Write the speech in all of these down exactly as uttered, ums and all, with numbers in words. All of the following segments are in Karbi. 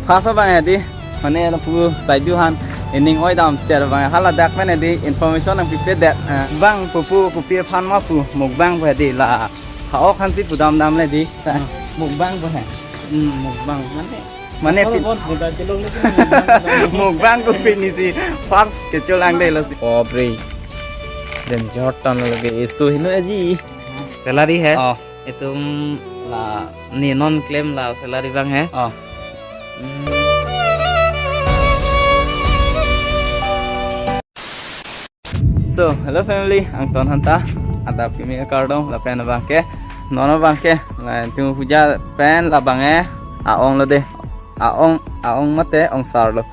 First abang hedi, mane lapu Saidu aphan ining oi damchet abang, haladak pen hedi information nangpipedet, eh, bang pupu kopi aphan ma pu, mukbang pu hedi la ha-ok aphansi pudam damle di, sa, mukbang pu he. Hmm, mukbang. Mane, mane pi- Mukbang pu pini si first kecholang detlo si. Baap re. Danger ton lage, eso heno aji. Salary hai? Oh. Itum la, ne non klem la salary abang hai? Oh. Hmm. So, hello family, angton aphan ta adap kimi kardom, lapen abangke, non abangke, la itum puja pen labang e, a-ong lo de, a-ong, a-ong mate ongsar lo.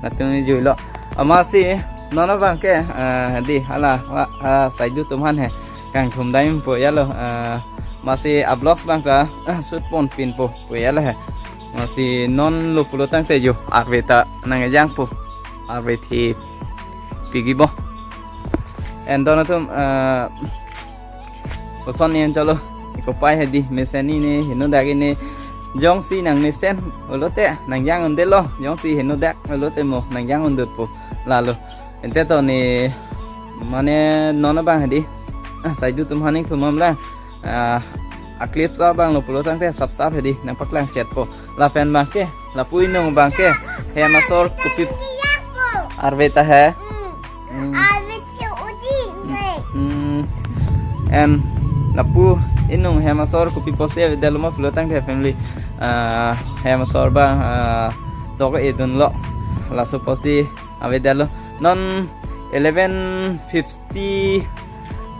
Latum juilo. Amatsi non abangke, eh, hedi hala, ha, ha, Saidu atum aphan he kangthum dam pu ya lo, eh, amatsi a-vlogs abang ta, eh, shoot ponpinpo pu ya lo he. Amatsi non lo pulo tangte jo arve ta nangkejang pu. Arve thipik-i bo. Angton atum, eh, koson ne chalo, ikopai hedi mesen ne henodak ne, jongsi nangmesen pulote nangjang undetlo, jongsi henodak pulote mo nangjang undetpo, lalo. Ante to ne, mane non abang hedi Saidu atum aphan ingthum damlang, ah, a-clips abang lo pulo tangte sapsap hedi nangpaklangchetpo. Lapen abangke lapu inung abangke hem asor kopi arve ta he. Hmm. Hmm. And lapu inung hem asor kopi pusi avedetlo ma pulo tangte family, ah, hem asor abang, ah, sok edunlo, laso pusi avedetlo. Non eleven fifty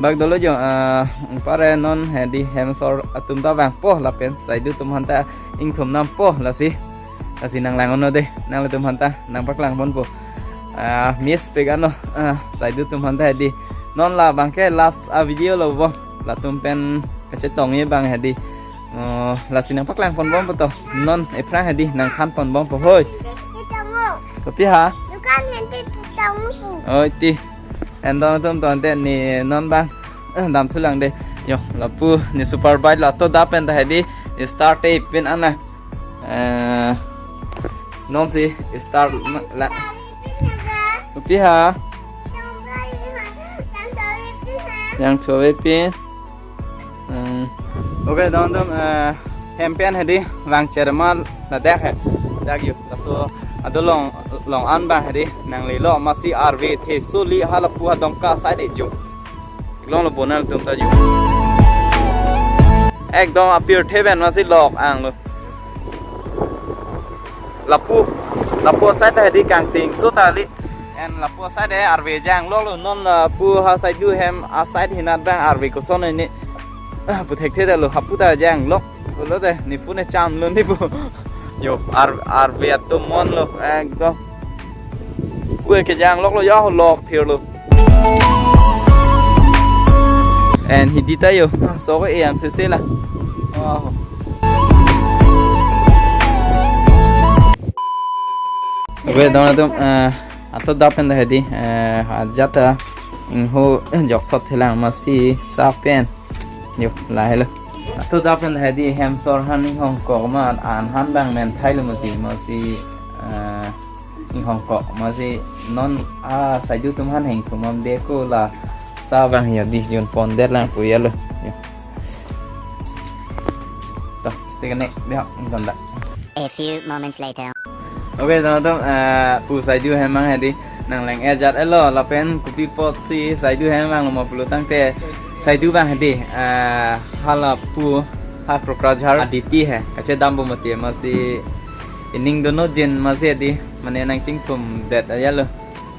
bak dolo jo, ah, pare non hedi hem asor atum ta vangpo lapen Saidu atum aphan ta ingthum dampo, lasi, lasi nanglang-unnon de, nanglitum aphan ta nangpaklang ponpo. Ah, miss pik-anlo, ah, Saidu atum aphan ta hedi. Non labangke last a-video lo bo. Latum pen kachetong-i abang hedi. Oh, lasi nangpaklang ponbompo to. Non ephrang hedi nangthan ponbompo hoi. Kopi ha? Dukan hente tong pu. Oi ti. Angton atum to ante ne non abang, eh, damthulang de. Jo, lapu ne super bike la to dap pen ta hedi. Ne start te pin ana. Eh, non si start ma-, la. Kopi ha? Jangcho avepin. Hmm. Okay, angton atum, eh, hem pen hedi vangchet ma ladak he. Dak yo. Laso adolong, long an abang hedi nanglelo, amatsi arve the suli halapu adongka asai de jo. Longlo bo nangtum ta jo. Ekdom apirthe pen amatsi lok-anglo. Lapu, lapu asai ta hedi kangting so ta li. And lapu asai de arve jangloklo, non lapu ha Saidu ahem asai hinat abang arve koson ne. Ah, pu thekthe detlo, hapu ta janglok. Lo te, ne pu ne chamlo ne pu. Jo, ar-, arve atum monlo, ekdom. Pu ke jangloklo, jo, lok thirlo. And hedi ta jo, sok e-an sese la. Oh. Okay, angton atum, eh, ato dap pen ta hedi, eh, ajat ta, mm, ho, eh, jokthot thelang amatsi sa pen. Jo, lahelo. Ato dap pen ta hedi hem asor aphan inghongkok ma, an aphan abang menthailo amatsi, amatsi, eh, inghongkok amatsi non a Saidu atum aphan hengthum damde ko, la sa abang jo dei jun pondet lang pu ya lo. Jo. To, stay connect, dei, ington da. A few moments later. Okay, angton atum, eh, pu Saidu ahem abang hedi nangleng-e ajat-etlo, lapen kopi apotsi Saidu ahem vanglo ma pulo tangte, Saidu abang hedi, eh, halapu ha Kokrajhar aditi he, kachedampo mati, amatsi ining dono jin amatsi hedi, mane nangchingthum det ya lo.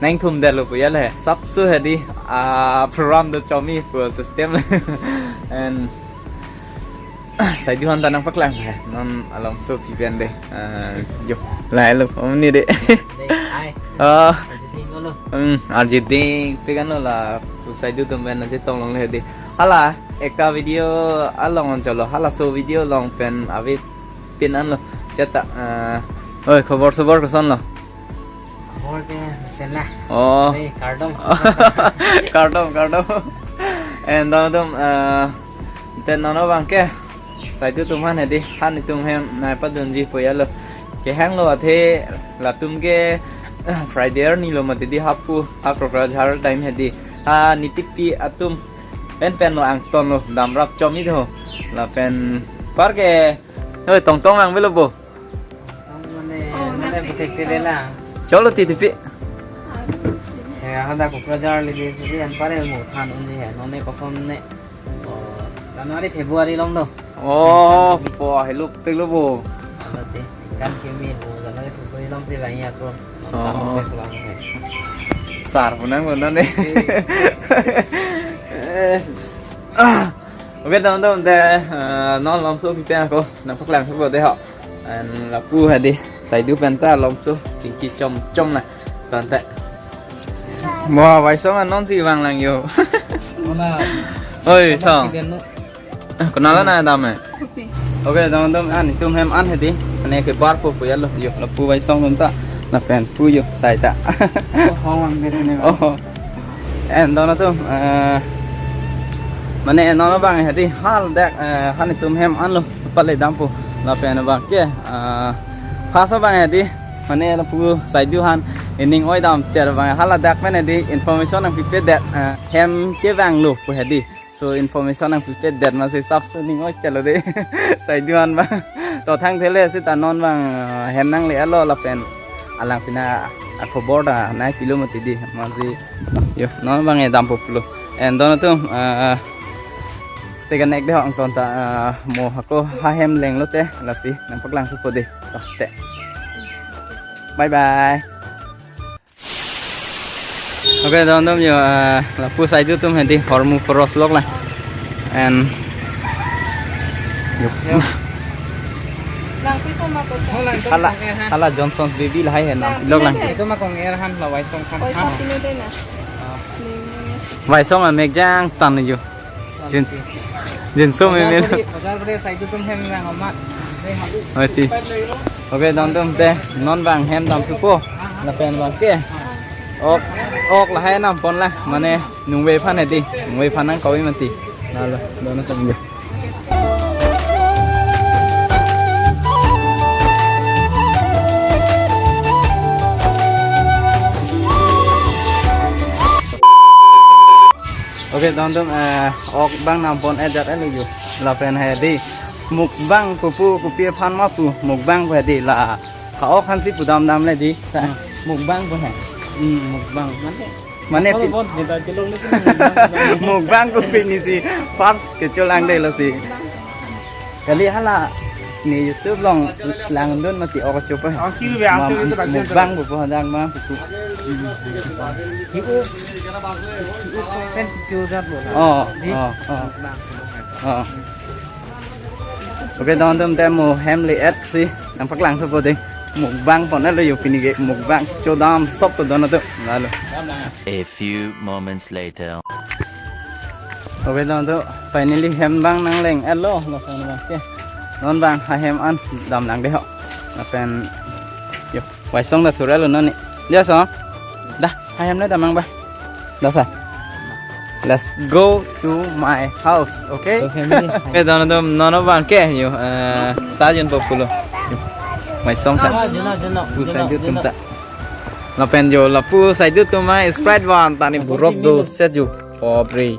Nangthum detlo pu ya lo he. Sapso hedi, ah, program do chomi pu system. And Saidu aphan ta nangpaklang he. Non along so pi pen de. Ah, jo. Lahelo, om ni de. De, ai. Ah. Arjit Ding lo. Hmm, Arjit Ding, pi kan lo la, pu Saidu atum pen na chetong longle hedi. Hala, ekta video along on chalo. Halaso video along pen avepin anlo. Cheta, ah, oi, khobor sobor koson lo? Khobor ke mesen la. Oh. Oi, kardom. Kardom, kardom. And angton atum, ah, te non abangke Saidu atum aphan hedi, han itum ahem nangpadunji pu ya lo. kehanglo athe latum ke, ah, Friday arni lo mati di hapu, ha Kokrajhar time hedi. Ha nitipi atum pen pen lo angton lo damrap chom-i tho. Lapen par ke, oi, tongtong lang belo bo. Mane, oh, mane nang puthek te lela. Cholo titipi. He, hadak Kokrajhar le di suri an pare mo than un di he. Non ne koson ne. Oh, January, February along do. Oh, po, hello, peglo bo. Alo te, kan kemi bo, January, February along si vangji ako. Oh. Kan ke selam he. Sar punang punang ne. Eh. Ah. Okay, teman-teman, deh, eh, non Longso pipe ako, nangpaklang supo deh ho. And lapu hedi, Saidu penta Longso, chingki chom chom na, tante. Wah, Waisong an non si vang lang yo. Mona. Oi, Song. Kiden no. Ah, kenal na dam eh? Kopi. Okay, teman-teman, an itum hem an hedi. Ane ke bar po puya lo, yo, lapu Waisong tum ta. Lapen pu yo, sai ta. Oh, hong ang deh ne. Oh. En dono tum, eh, mane en dono bang hedi hal dak, eh, han itum hem an lo pale dampo. Lapen bang ke, eh, phasa bang hedi, mane lapu Saidu han ining oi dam cher bang hala dak pen hedi information nangpipe det, eh, hem ke vang lo pu hedi. So information nangpipe det masi sap so ning oi chelo de. Saidu han bang. To thang thele sita non bang, eh, hem nangle-etlo lapen alang sina akhobor ta nangpilo mati di masi. Yo, non bang e dampo pulo. En dono tum, eh, stay connect deh ho angton ta, eh, mo ako ha hem lenglo te lasi nangpaklang supo deh. To, te. Bye bye. Okay, teman-teman yo, eh, lapu Saidu tum hedi hormu poros lok la. And yo. Yo. Langpi ko ma ko. Hala, hala Johnson's baby lahai he nangpilok lang. Itu ma kong er han la Waisong han. Waisong pinu de na. Waisong amek jang tan yo. Jin, jinso meme. Bajar beri, bajar beri, Saidu tum hem yang amat. Oi ti. Okay, teman-teman te non bang hem dam supo. Lapen bang ke. Ok, ok lahai nam pon la. Mane nungve aphan hedi. Nungve aphan nang koi mati. Lalo, dono tum je. Okay, teman-teman, eh, ok bang nam pon-et jat lo yo. Lapen hedi mukbang pupu kopi aphan ma pu mukbang pu hedi la. Ka-ok aphan si pudam damle di. Sa, hmm, mukbang pu he. Hmm, mukbang. Mane, mane asal pi- bon, kita kelong ni pun mukbang. Mukbang pu pini si first kecholang deh lo si. Kali hala ne YouTube along langdun mati ok chopo. Oh, ki be, ma, ante itu bagian mukbang pu pu hadak ma pu pu. Ki o, ki o pen kejor jat lo. Oh, di, oh, oh. Mukbang. Oh. Okay, teman-teman, te mo hem le-et si nangpaklang supo deh. Mukbang pon-et lo yo pini ke mukbang chodam sop to dono to. Lalo. A few moments later. Okay, teman-teman, finally hem bang nangleng-etlo, lapen bang ke. Non bang ha hem an dam lang deh ho. Lapen yo, Waisong ta thur-etlo non ni. Dia so. Dah, ha hem le dam nang ba. Dah sa. Let's go to my house, okay? So, family. Okay, teman-teman, non bang ke yo, eh, sa junpo pulo. Yo. Waisong ta. Ah, juna, juna, pu juna, Saidu tum juna ta. Lapen yo lapu Saidu tum ma Sprite van ta ni burop do set yo. Pobre.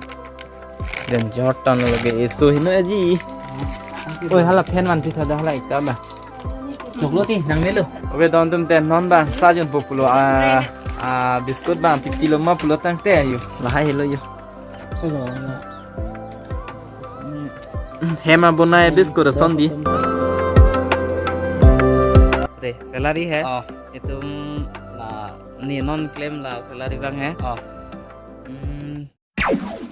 Danger tan lage eso hino aji. Oi, hala phen van ti thada hala ekta ba. Choklo ti nangnelo. Okay, teman-teman, te non bang sa junpo pulo, ah, ah, biscuit bang pipilo ma pulo tangte yo. Lahai helo yo. Hello. Hem abonai biscuit ason di. Re, salary hai. Oh. Itum la, ne non claim la salary bang hai. Oh. Hmm.